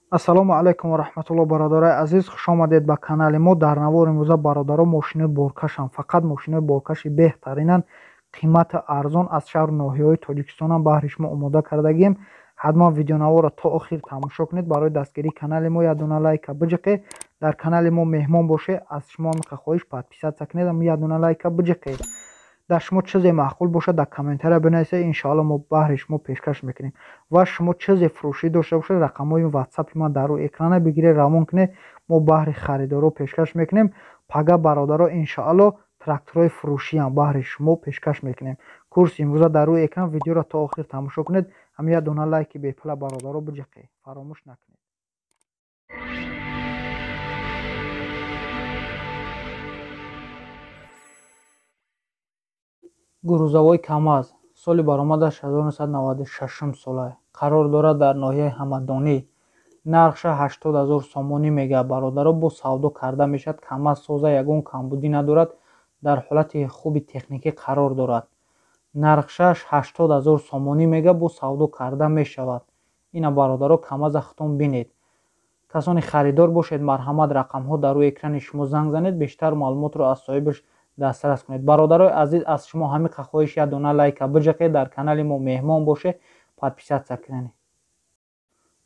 Ассалому алайкум ва раҳматуллоҳ, бародарои азиз, хуш омадед ба канали мо. Дар навори имрӯза, бародаро, мошинои боркашанд, фақат мошинои боркаши беҳтаринанд, қимати арзон аз шаҳру ноҳияҳои Тоҷикистонам баҳри шумо омода кардагием. Ҳатман видеонаворро то охир тамошо кунед. Барои дастгирии канали мо як дона лайка биҷиқед. Дар канали мо меҳмон бошед, аз шумо ҳамиқа хоҳиш, подписаться кунед, як дона лайка биҷиқед. Дар шумо чизе маъқул бошад, дар комментария бинависед, иншоалло мо баҳри шумо пешкаш мекунем. Ва шумо чизе фурӯшӣ дошта бошед, рақамҳои ватсапи ман дар рӯи экрана бигиред, равон кунед, мо баҳри харидоро пешкаш мекунем. Пага, бародаро, иншоалло тракторҳои фурӯшиам баҳри шумо пешкаш мекунем. Курси имрӯза дар рӯи экран, видеоро то охир тамошо кунед. Ҳам як дона лайки бепула, бародаро, биҷиқед, фаромӯш накунед. Грузовой КамАЗ, соли баромадаш 1996 сола, қарор дорад дар ноҳияи Ҳамадонӣ. Нархша 80 0 сомонӣ мегӯяд, бародаро, бо савдо карда мешавад. КамАЗ соза, ягон камбудӣ надорад, дар ҳолати хуби техникӣ қарор дорад. Нархшаш 80 0 сомонӣ мегӯяд, бо савдо карда мешавад. Ина, бародаро, КамАЗа худтон бинед. Касоне харидор бошед, марҳамат, рақамҳо дар рӯи экрани шумо, занг занед, бештар маълумотро аз соҳибаш дастрас кунед. Бародарои азиз, аз шумо ҳамиқа хоҳиш, як дона лайка биҷиқед, дар канали мо меҳмон бошед, подписаться кунед.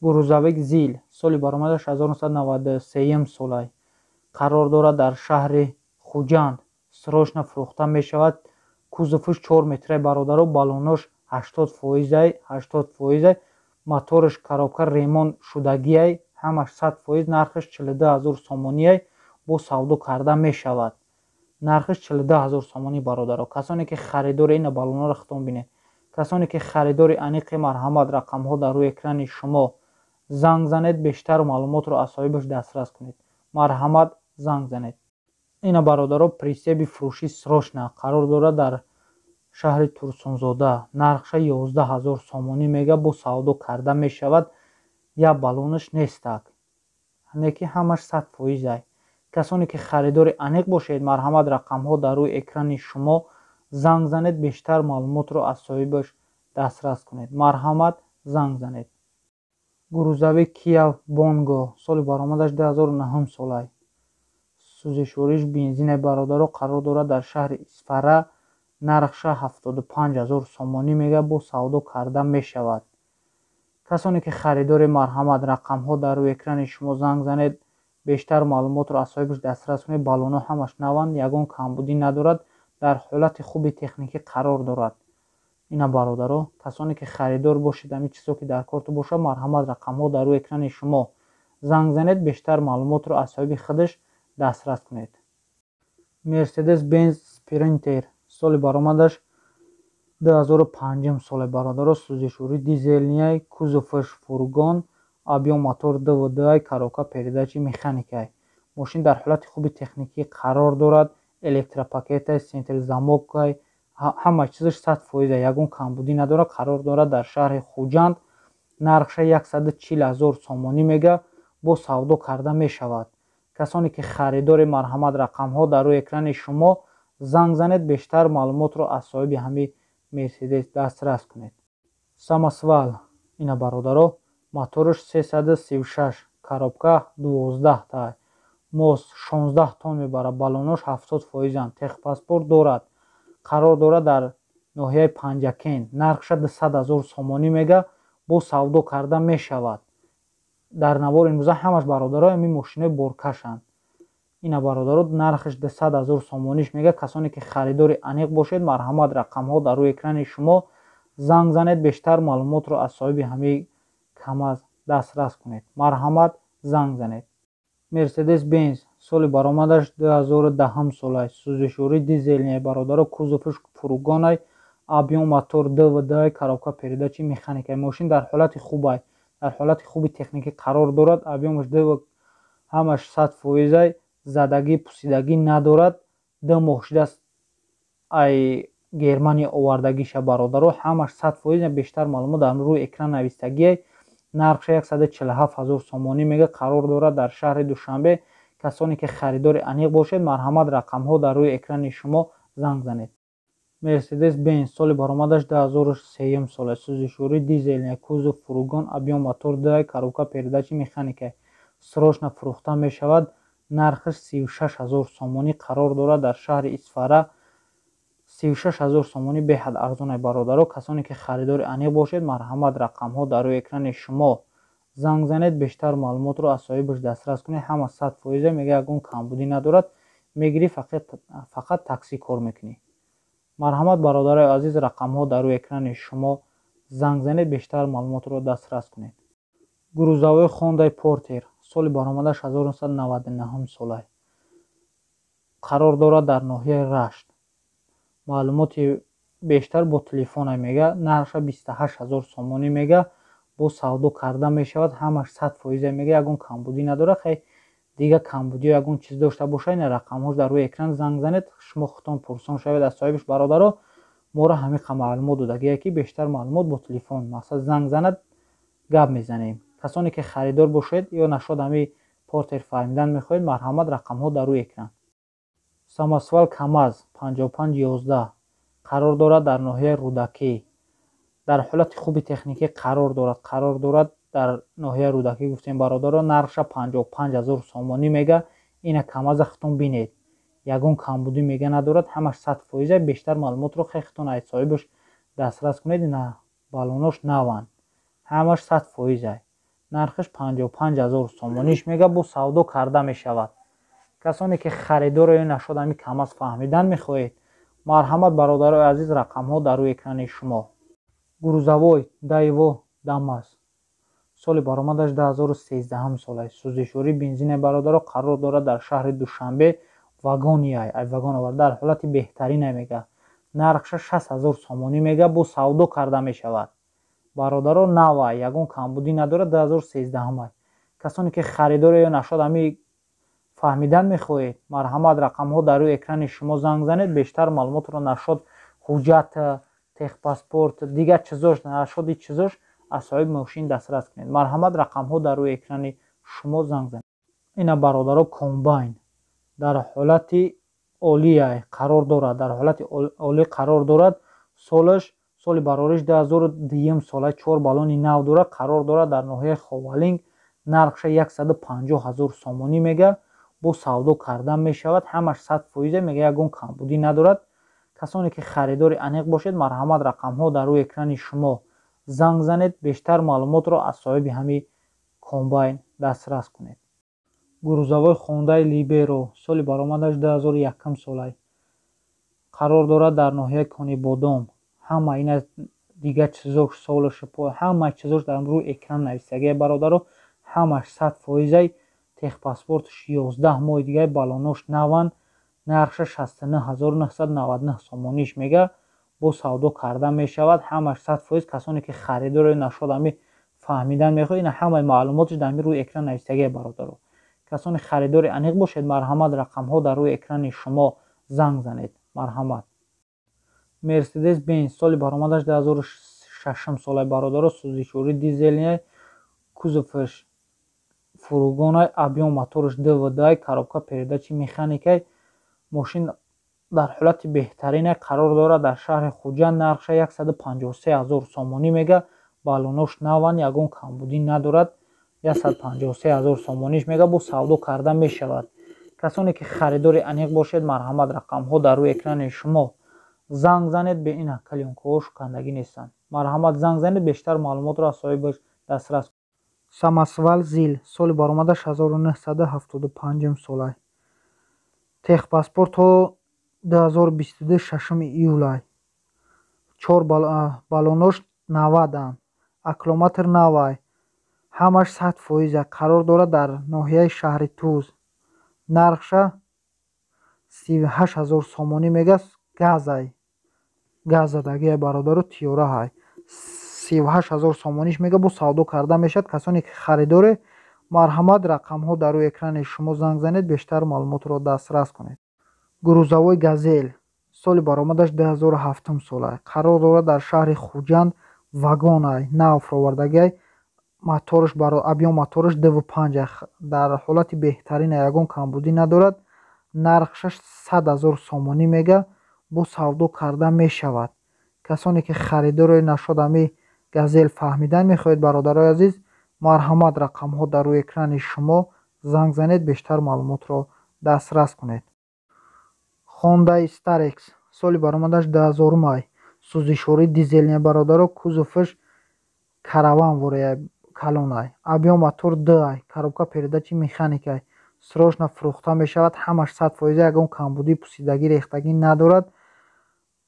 Грузовик ЗИЛ, соли баромадаш 1993 солай, қарор дорад дар шаҳри Хуҷанд, срочно фурӯхта мешавад. Кузовш 4 метраи, бародаро, баллонош 80 фоизай, 80 фоизай, моторш, коробка ремонт шудагиай, ҳамаш 100%. Нархаш 42 ҳазор сомониай, бо савдо карда мешавад. Нархаш 42 ҳазор сомонӣ, бародаро. Касоне ки харидори, ина баллонҳоро худтон бинед. Касоне ки харидори аниқи, марҳамат, рақамҳо дар рӯи экрани шумо, занг занед, бештар маълумотро аз соҳибаш дастрас кунед. Марҳамат, занг занед. Ина, бародаро, прицеп и фурӯшӣ срочно, қарор дорад дар шаҳри Турсунзода. Нархша 11 ҳазор сомонӣ мега, бо савдо карда мешавад. Як баллонаш нестак, не ки ҳамаш 100 фоизай. Касоне ки харидори аниқ бошед, марҳамат, рақамҳо дар рӯи экрани шумо, занг занед, бештар маълумотро аз соҳибаш дастрас кунед. Марҳамат, занг занед. Грузовик Кия Бонго, соли баромадаш 2009 солай, сӯзишвориш бензине, бародаро, қарор дорад дар шаҳри Исфара. Нархша 75 ҳазор сомонӣ мега, бо савдо карда мешавад. Касоне ки харидори, марҳамат, рақамҳо дар рӯи экрани шумо, занг занед, бештар маълумотро аз соҳибаш дастрас кунед. Баллонҳо ҳамаш наванд, ягон камбудӣ надорад, дар ҳолати хуби техникӣ қарор дорад. Ина, бародаро, касоне ки харидор бошед, ҳамин чизҳо ки дар корту бошад, марҳамат, рақамҳо дар рӯи экрани шумо, занг занед, бештар маълумотро аз соҳиби худаш дастрас кунед. Мерседес Бенз Спринтер, соли баромадаш 2005 соле, бародаро, сӯзишворӣ дизельный, кузоваш фургон, объём мотор ДВД, коробка передачи механикай. Мошин дар ҳолати хуби техникӣ қарор дорад, электропакетай, центрзамокай, ҳама чизаш 100%, ягон камбудӣ надорад. Қарор дорад дар шаҳри Хуҷанд. Нархша 140 ҳазор сомонӣ мега, бо савдо карда мешавад. Касоне ки харидори, марҳамат, рақамҳо дар рӯи экрани шумо, занг занед, бештар маълумотро аз соҳиби ҳамин Мерседес дастрас кунед. Самосвал, ина, бародаро, мотораш 336, коробка 12 та, МОЗ 16 тон мебарад, баллонош 70 фоизанд, техпаспорт дорад. Қарор дорад дар ноҳияи Панҷакент. Нархша 200 ҳазор сомонӣ мега, бо савдо карда мешавад. Дар навори имрӯза ҳамаш, бародаро, ҳамин мошинои боркашанд. Ина, бародаро, нархаш 200 ҳазор сомониш мега. Касоне ки харидори аниқ бошед, марҳамат, рақамҳо дар рӯи экрани шумо, занг занед, бештар маълумотро аз соҳиби ҳамин КамАЗ дастрас кунед. Марҳамат, занг занед. Мерседес Бенз, соли баромадаш 2010 солай, сӯзишворӣ дизельный, бародаро, кузовш фургонай, объём мотор ДВД, коробка передачи механикай. Мошин дар ҳолати хубай, дар ҳолати хуби техникӣ қарор дорад. Объёмаш ДВ, ҳамаш 100 фоизай, задагӣ пусидагӣ надорад. 2 моҳ шудааст ай Германия овардагиша, бародаро, ҳамаш 100%. Бештар маълумот дар рӯи экран навистагиай. Нархша 147 ҳазор сомонӣ мега. Қарор дорад дар шаҳри Душанбе. Касоне ки харидори аниқ бошед, марҳамат, рақамҳо дар рӯи экрани шумо, занг занед. Мерседес Бенз, соли баромадаш 2003 сола, сӯзишворӣ дизельная, кузов фургон, объём мотор 2, коробка передачи механика. Срочно фурӯхта мешавад. Нархаш 36 000 сомонӣ, қарор дорад дар шаҳри Исфара. 36 000 сомонӣ беҳад арзонай, бародаро. Касоне ки харидори аниқ бошед, марҳамат, рақамҳо дар рӯи экрани шумо, занг занед, бештар маълумотро аз соҳибаш дастрас кунед. Ҳама 100%, мега, ягон камбудӣ надорад. Мегирӣ, фақат таксӣ кор мекунӣ. Марҳамат, бародарои азиз, рақамҳо дар рӯи экрани шумо, занг занед, бештар маълумотро дастрас кунед. Грузовой Хондай Портер, соли баромадаш 1999 солай, қарор дорад дар ноҳияи Рашт. Маълумоти бештар бо телефона, мега. Нархша 28 000 сомонӣ мега, бо савдо карда мешавад. Ҳамаш 100%, мега, ягон камбудӣ надорад. Хай, дигар камбудиё ягон чиз дошта бошад, ина рақамҳош дар рӯи экран, занг занед, шумо худтон пурсон шавед аз соҳибаш. Бародаро, моро ҳамиқа маълумот додагие, ки бештар маълумот бо телефон, мақсад, занг занад, гап мезанем. Касоне ки харидор бошед ё нашод ҳами Портер фаҳмидан мехоҳед, марҳамат, рақамҳо дар рӯи экран. Самосвал КамАЗ 5511, қарор дорад дар ноҳияи Рӯдакӣ, дар ҳолати хуби техникӣ қарор дорад. Қарор дорад дар ноҳияи Рӯдакӣ, гуфтем, бародаро. Нархша 55 000 сомонӣ мега. Ина КамАЗа худтон бинед, ягон камбудӣ, мега, надорад, ҳамаш 100%. Бештар маълумотро хай худтон аз соҳибаш дастрас кунед. Ина балонош наванд, ҳамаш 100%. Нархаш 55 000 сомониш мега, бо савдо карда мешавад. Касоне ки харидоро ё нашод ҳами КамАЗ фаҳмидан мехоҳед, марҳамат, бародарои азиз, рақамҳо дар рӯи экрани шумо. Грузовой Дэу Дамас, соли баромадаш 2013 сола, сӯзишворӣ бензине, бародаро, қарор дорад дар шаҳри Душанбе. Вагониай, ай вагон овард, дар ҳолати беҳтарине, мега. Нархша 60 000 сомонӣ мега, бо савдо карда мешавад. Бародаро, навай, ягон камбудӣ надорад, 2013. Касоне ки харидоро ё нашод ҳами фаҳмидан мехоҳед, марҳамат, рақамҳо дар рӯи экрани шумо, занг занед, бештар маълумотро нашод ҳуҷҷат, техпаспорт, дигар чизош, нашоди чизош аз соҳиби мошин дастрас кунед. Марҳамат, рақамҳо дар рӯи экрани шумо, занг занед. Ина, бародаро, комбайн дар ҳолати олия қарор дорад, дар ҳолати олӣ қарор дорад. Солаш, соли барориш 2002 сола, чор баллони нав дорад, қарор дорад дар ноҳияи Ховалинг. Нархша 150 000 сомонӣ мега, бо савдо карда мешавад. Ҳамаш 100%, мега, ягон камбудӣ надорад. Касоне ки харидори аниқ бошед, марҳамат, рақамҳо дар рӯи экрани шумо, занг занед, бештар маълумотро аз соҳиби ҳами комбайн дастрас кунед. Грузовой Хондаи Либеро, соли баромадаш 2001 солай, қарор дорад дар ноҳияи Конибодом. Ҳама ина дигар чизош, солаш, ҳама чизош дар рӯи экран нависагия, бародаро. Ҳамаш 100%, техпаспорташ 11 моҳи дигар, балонош наванд. Нархша 69 999 сомониш мега, бо савдо карда мешавад. Ҳамаш 100%. Касоне ки харидоро нашод ҳами фаҳмидан мехоҳед, ина ҳамаи маълумоташ дар рӯи экран нависагия. Бародаро, касоне харидори аниқ бошед, марҳамат, рақамҳо дар рӯи экрани шумо, занг занед, марҳамат. Мерседес Бенз, соли баромадаш 2006 сола, бародаро, сӯзишворӣ дизельная, кузоваш фургонай, объём мотораш ДВД, коробка передачи механикай. Мошин дар ҳолати беҳтарине, қарор дорад дар шаҳри Хуҷанд. Нархша 153 000 сомонӣ мега. Балонош наванд, ягон камбудӣ надорад. 153 000 сомониш мега, бо савдо карда мешавад. Касоне ки харидори аниқ бошед, марҳамат, рақамҳо дар рӯи экрани шумо, занг занед. Бе ина клеёнкаҳо шукандагӣ нестанд. Марҳамат, занг занед, бештар маълумотро аз соҳибаш дастрас. Самосвал ЗИЛ, соли баромадаш 1975 солай, техпаспорт то 2022 6 июлай, чор балонош 90-анд, аккумулятор навай, ҳамаш 100%, қарор дорад дар ноҳияи шаҳри Туз. Нархша 38 000 сомонӣ мега. Газай, газ задагиай, бародаро, тиёраҳай. 38 000 сомониш мега, бо савдо карда мешавад. Касоне ки харидоре, марҳамат, рақамҳо дар рӯи экрани шумо, занг занед, бештар маълумотро дастрас кунед. Грузовой Газель, соли баромадаш 2007 сола, қарор дорад дар шаҳри Хуҷанд. Вагонай, нав фуровардагиай. Мотораш, объём мотораш 2,5, дар ҳолати беҳтарина, ягон камбудӣ надорад. Нархша 100 000 сомонӣ мега, Бо савдо карда мешавад. Касоне ки харидоре нашуд, ами Газел фаҳмидан мехоҳед, бародарои азиз, марҳамат, рақамҳо дар рӯи экрани шумо, занг занед, бештар маълумотро дастрас кунед. Хондаи Starex, соли баромадаш 2000-ай, сӯзишворӣ дизельный, бародаро. Кузоваш караван ворея калонай, объём мотор 2-ай, коробка передачи механикай. Срочно фурӯхта мешавад. Ҳамаш 100%, ягон камбудӣ, пусидагӣ, рехтагӣ надорад.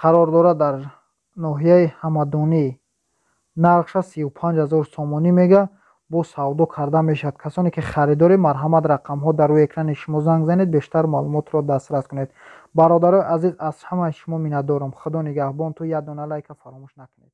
Қарор дорад дар ноҳияи Ҳамадонӣ. Нархша 35 000 сомонӣ мега, бо савдо карда мешавад. Касоне ки харидоред, марҳамат, рақамҳо дар рӯи экрани шумо, занг занед, бештар маълумотро дастрас кунед. Бародарои азиз, аз ҳамаи шумо миннатдорам. Худо нигаҳбон. Ту як дона лайка фаромӯш накунед.